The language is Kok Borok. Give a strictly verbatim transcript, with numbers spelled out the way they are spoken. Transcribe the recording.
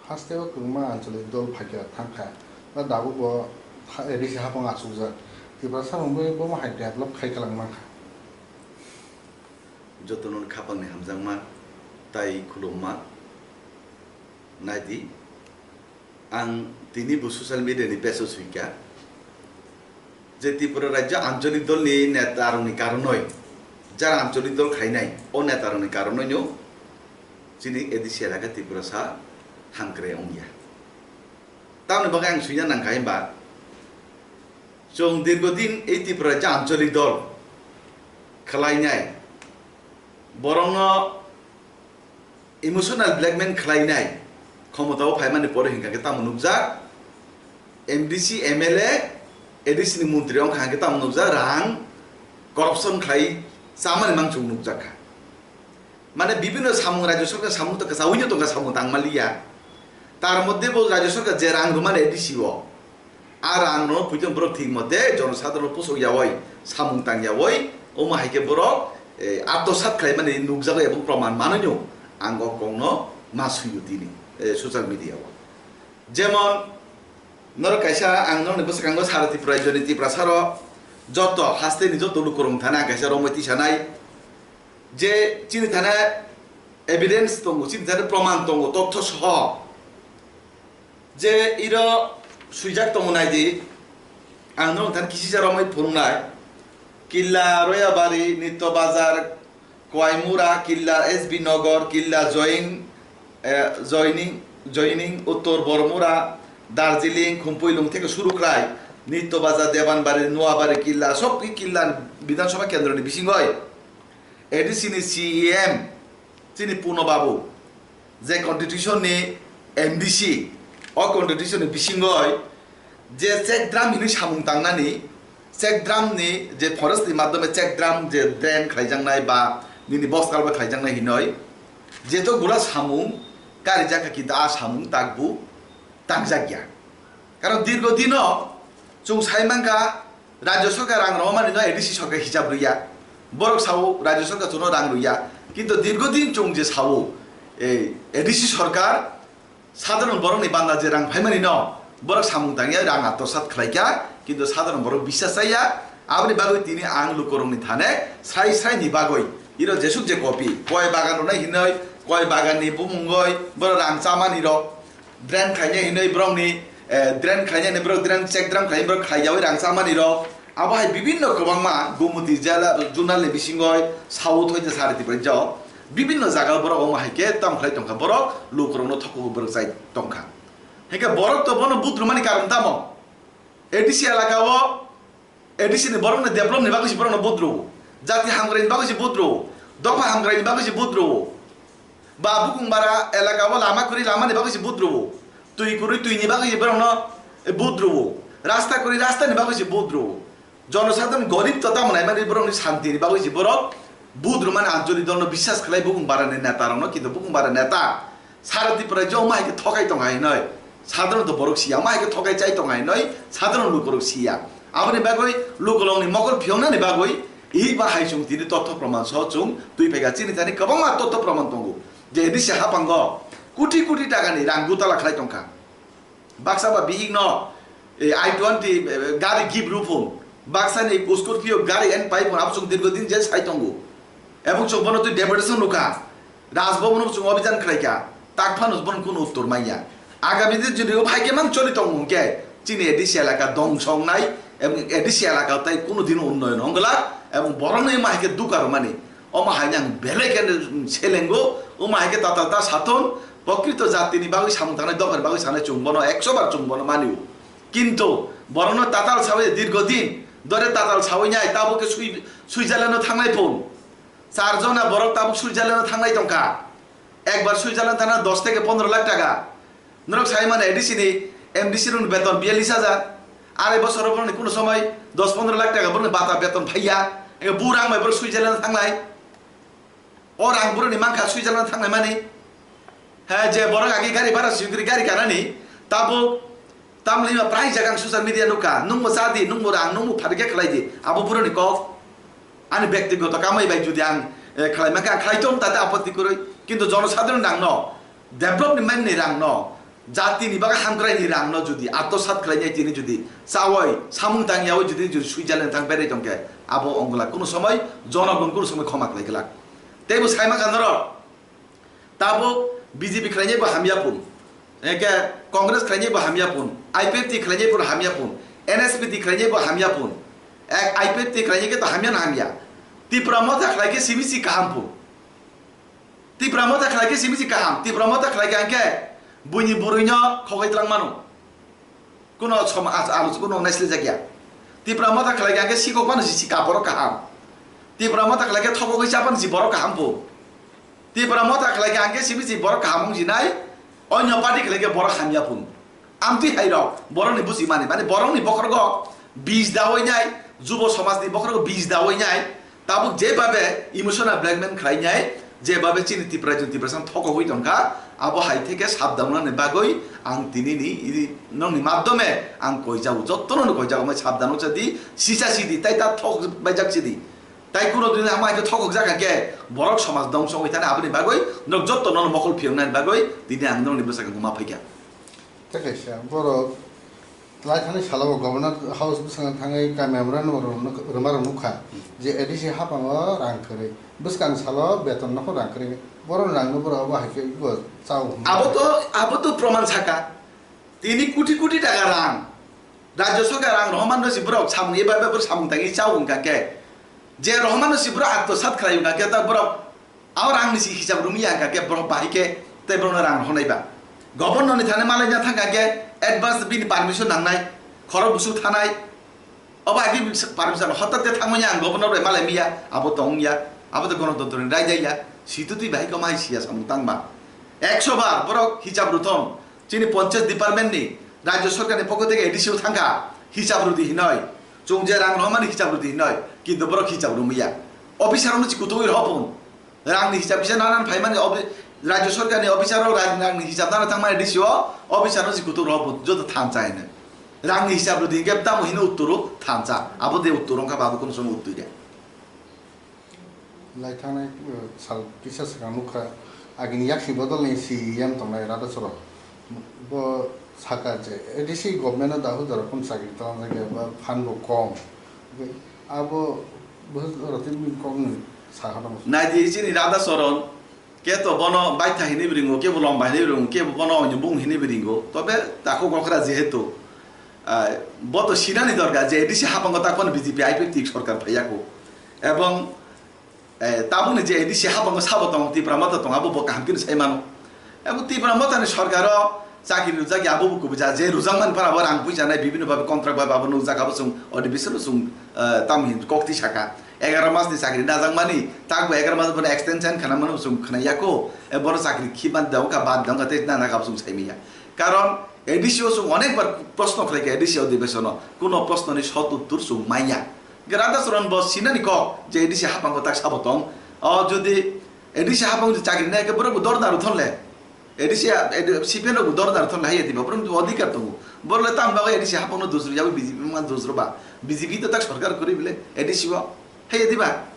Haste o kwbangma anchalik dol phaikha thangkha, na dabu bo tha-, A D C hapang achukjak. Tiprasa rok bo, bo hai develop khai kalang mankha. Jotono khapangni hamjakma tai khulumma. Naidi, ang tini bo social media ni page o swikha je Tripura rajyo anchalik dol ni neta rok ni karonoi, jara anchalik dol khainai o neta rok ni karonoi no chini A D C elaka Tiprasa hamkrai wngya. Tamoni bagwi ang swina nangkha himba, chwng dirghodin ei Tripura je anchalik dol khwlainai, borokno emotional blackmail khwlainai khomotao phaimani pore hinkha khe tamo nukjak, M D C, M L A, A D C ni montri wngkha hinkhe tamo nukjak, rang corruption khlai chamani mangchung nukjak kha. Mane bibinno samung, rajyo sorkar samung to kwchawino tongkha, samung tangmaliya. Tar moddhe bo rajyo sorkar je rang rwmani A D C o, a rang no puitong borok thik mote jonosadharon pusok yawi, samung tang yawi, omo hai khe borok, eh, atmosat khlaimani nukjago ebong proman manwino ang o kokno ma swiyo tini, eh, social media o. Jemon, norok kaisa ang norokni bwskango sara Tripura rajyoni Tiprasarok joto hasteni joto lukurok thani ang kaisa romwi tisanai je chini thani evidence tongo, chini thani proman tongo, totho soho. Je iro swijak tongo naidi, ang norok thani kisisa romwi phunuknai. Killa, Royabari, Nitto Bazar, Koaimura, Killa, S B Nogor, Killa, Join, eh, Joining, Joining, Uttor Bormura, Darjeeling, Khumpui, Lungthek suru khlai, Nitto Bazar, Debanbari, Noabari, Killa, sob ki Killa Bidhan Sabha kendro ni bisingoi A D C ni C E M, chini Puno Babu, je constitution ni M D C, o constitution ni bisingoi je check dam hinwi samung tangnani, check dam ni je forest ni madhyome check dam je drain khlaijaknai ba nini boskal bai khlaijaknai hinoi, jeto gula samung karijak kha, kintu a samung takbu tangjakya. Karon dirgo dino chwng sai mankha, rajyo sorkar rang rwmani no A D C sorkar hisab rwya. Borok sao rajyo sorkar chwngno rang rwya. Kintu dirgo din chwng je sao, ei A D C sorkar sadharon borokni banda je rang phaimani no borok samung tangya, rang atmosat khlaikha, kintu sadharon borok bisas chaya. Aboni bagwi tini ang lukurokni thane srai srai ni bagwi iro jesuk je kopi koi bagan rwnai hinoi, koi bagan ni bumungoi borok rang chamani rok drain khainai hinwi borokni, eh, drain khainai hinwi borok drain check dam khainai borok khlaijawi rang chamani rok. Abo hai bibinno kwbangma Gumuti jela, journal ni bisingoi sao thoi de sari tibai jo. Bibinno jaga borok omo hai khe tamo khlai tongkha borok, lukurokno thokgo borok chai tongkha. Hingkhe borok to bono budrumani karon tamo? A D C elaka o A D C ni borokni develop ni bagwi se borokno budrwo. Jati hamkrai ni bagwi se budrwo. Dopha hamkrai ni bagwi se budrwo. Ba bukung bara elaka o lama kwrwi lama ni bagwi se budrwo. Twi kwrwi twi ni bagwi se borokno budrwo. Rasta kwrwi rasta ni bagwi se budrwo. Jonosadharon gorib to tamo naimani borokni santi ni bagwi se borok budrwmani anchalik dolno biswas khlai bukung bara ni neta rokno, kintu bukung bara neta Sara Tripura je omo hai khe thokai tong hai noi. Sadharon to borok siya, omo hai khe thokai chai tong hai noi. Sadharon lukurok siya. Aboni bagwi lukulokni mokol phiyongnani bagwi eba hai chwng tini totho proman soho chwng twi phaikha. Chini thani kwbangma totho proman tongo je A D C hapango koti koti takani rang gutala khlai tongkha. Baksa ba bihik no, eh, I twenty, eh, gari gift rw phun. Baksa ni Scorpio gari en pai phun, abo chwng dirgo din je sai tongo. Ebong chwng bono twi deputation rw kha. Raj Bhavan o chwng obijan khlai kha. Tak phano bono kunu uttor manya. Agami din jodi o hai khe mang choli tongo hwnkhe chini A D C elaka dongso wngnai ebong A D C elaka tai kunu din unnoyon wng glak ebong borokno ema hai khe duka rwmani. Omo hai ang belai khe selengo, omo hai khe tatal ta sathon, prokrito jatini bagwi samung tangnai, dophani bagwi sanai chwng bono ekso bar chwng bono mani-o. Kintu borokno tatal sawi dirgo din, dore tatal sawi nai, tabuk khe Swi-, Switzerland-o thangnai phun. Char jona borok tabuk Switzerland-o thangnai tongkha. Ekbar Switzerland thangna dos theke pondro lakh taka. Norok sai mano A D C ni M D C rokni beton biyallis hajar. Arai bosoro borokni kuno somoi dos pondro lakh taka borokni bata beton phaiya. Enge bu rang bai borok Switzerland thangnai. O rang borokni mankha Switzerland thangnai mani. He je borok agi gari bara sugri gari kanani. Tabuk Tamni ma prai jaga ang social media nukha, nungbo chadi, nungbo rang, nungbo pharikhe khlaidi, abo buroni kok. Ani bektigoto kamai bai jodi ang, eh, khlai mankha, ang khlai tong tate apotti kwrwi. Kintu jonosadharon rangno, development ni rangno, Jatini bagwi hamkraini rangno jodi atmosat khlainai tini jodi chawi samung tangyawi jodi, jodi Switzerland thang berai tongkhe abo ongla kunu somoi jonogon kunu somoi khoma khlai glak. Teibo saima kha norok tabuk B J P khlainai bo hamya pun, eke Congress khlainai bo hamya pun, I P F T khlainai bo hamya pun, N S P T khlainai bo hamya pun. Ek I P F T khlainai khe to hamya na hamya. Tipra Motha khlai khe simi si kaham pun. Tipra Motha khlai khe simi si kaham. Tipra Motha khlai khe angkhe buini burui no khogoi tlang mano. Kuno som-, as-, alo kuno naisle jakya. Tipra Motha khlai khe angkhe sikok mano si, si ka borok kaham. Tipra Motha khlai khe thokogoi cha mano si borok kaham pun. Tipra Motha khlai khe angkhe simi si borok kaham wng jinai. Onyo party khlai khe borok hamya pun. Amtwi hai rok, borokni busi mani, mani borokni bokhorgo bij dawi nai, jubo somajni bokhorgo bij dawi nai, tabuk jebabe emotional blackmail khlai nai, jebabe chini Tipra jun Tiprasa thokogwi tongkha, abo hai theke sabdan wngnani bagwi ang tinini ini nongni madhyome ang koijago, jottono koijago, mai sabdan wngsa di, sisa sidi, tai ta thok baijak sidi, tai kuno dini ama hai thokok jak khe borok somaj dongso wngwi thani, aboni bagwi nok jottono mokol phiyoknani bagwi tini ang nongni bwskango ma phaikha. Tei kaisa borok lai thani salo bo Governor House bwskango thangwi ka memorandum rwma rwma rok nukha je A D C haphango rang kwrwi, bwskang salo beton no rang kwrwi, borok rang no borok abo hai khe bo chao hwnwi. Abo to, abo to proman saka. Tini koti koti taka rang. Rajya sorkar rang rohormano si borok samung eba eba borok samung tangwi chao wngkha khe. Je rohormano si borok atmosat khlai wngkha khe ta borok Abo rangni si hisab rwmya hwnkha khe borok bahai khe tei borokno rang rohornai ba. Governor ni thani malai na thangkha khe advance bini permission nangnai, khorok bwswk thanai. Obo hai khe permission hotat khe thangmani ang governor bai malai miya, abo tong ya, abo tei gonotontro ni raida ya, situ twi bahai khe omo hai siya samung tang ba. Ekso bar borok hisab rwthon, chini panchayat department ni, rajya sorkar ni pokho theke A D C o thangkha, hisab rwdi hinoi, chwng je rang rohormani hisab rwdi hinoi, kintu borok hisab rwmya. Officer rokno si kutung rw hopon. Rangni hisab kisa nana phaimani obi-, rajya sorkarni officer rok rang-, rangni hisab nana thangmani D C o officer no si kutung rok bo joto thansa hino. Rangni hisab rwdi hinkhe tamo hino uttor o thansa. Abo de uttor wngkha ba abo kunu somo uttor ya. Lai thangnai, uh, sal kisa swkang nukha, agini yaksi bodol ni C E M tongnai Radha Charan. Bo saka je A D C government o dahu jora phano chakri tongjakya ba phan bo kom. Abo bo rotwi bini kokni sakha tongma. Naidi chini Radha Charan, kebo bono baitha hinwi bwrwngo, kebo lomba hinwi bwrwngo, kebo bono onyo bung hinwi bwrwngo. Tobe takhuk okra jehetu, ah, bo to sinani dorkar je A D C haphango ta kono B J P I P F T sorkar phaiya kho. Ebong Eh, tabukni je A D C haphango sabo tongo, Tipra Motha tongo, abo bo kaham kheno sai mano. Abo Tipra Mothani sorkaro chakri rwjak ya, abo bo kubui ja, je rwjakmani phano abo rang puisa nai, bibhinno bhabe contract bai abo nukjak, abo chwng odi bisalo chwng, eh, tamo hin kok twi saka. Egaroh masni chakri najakmani, takbo egaroh mas bono extension khanamano chwng khna ya kho. Eh, bono chakri khiban da wngkha, bad da wngkha, tei nana kha abo chwng sai manya. Karon A D C o chwng onekbar proshno khlai kha, A D C odhibesono kuno proshnoni sot uttor chwng manya. Hwnkhe Radha Charan bo sinani kok je A D C haphango tak sabo tong. O jodi A D C haphango jodi chakri nai khe borok bo dorna rw thon le. A D C a, A D, C P M rok bo dorna rw thon le, haiya diba, borok bo odhikar tongo. Borok le tamo bagwi A D C haphangno dusrw yawi B J P ma dusrw ba. B J P to tak sorkar kwrwi bile A D C o. Haiya diba?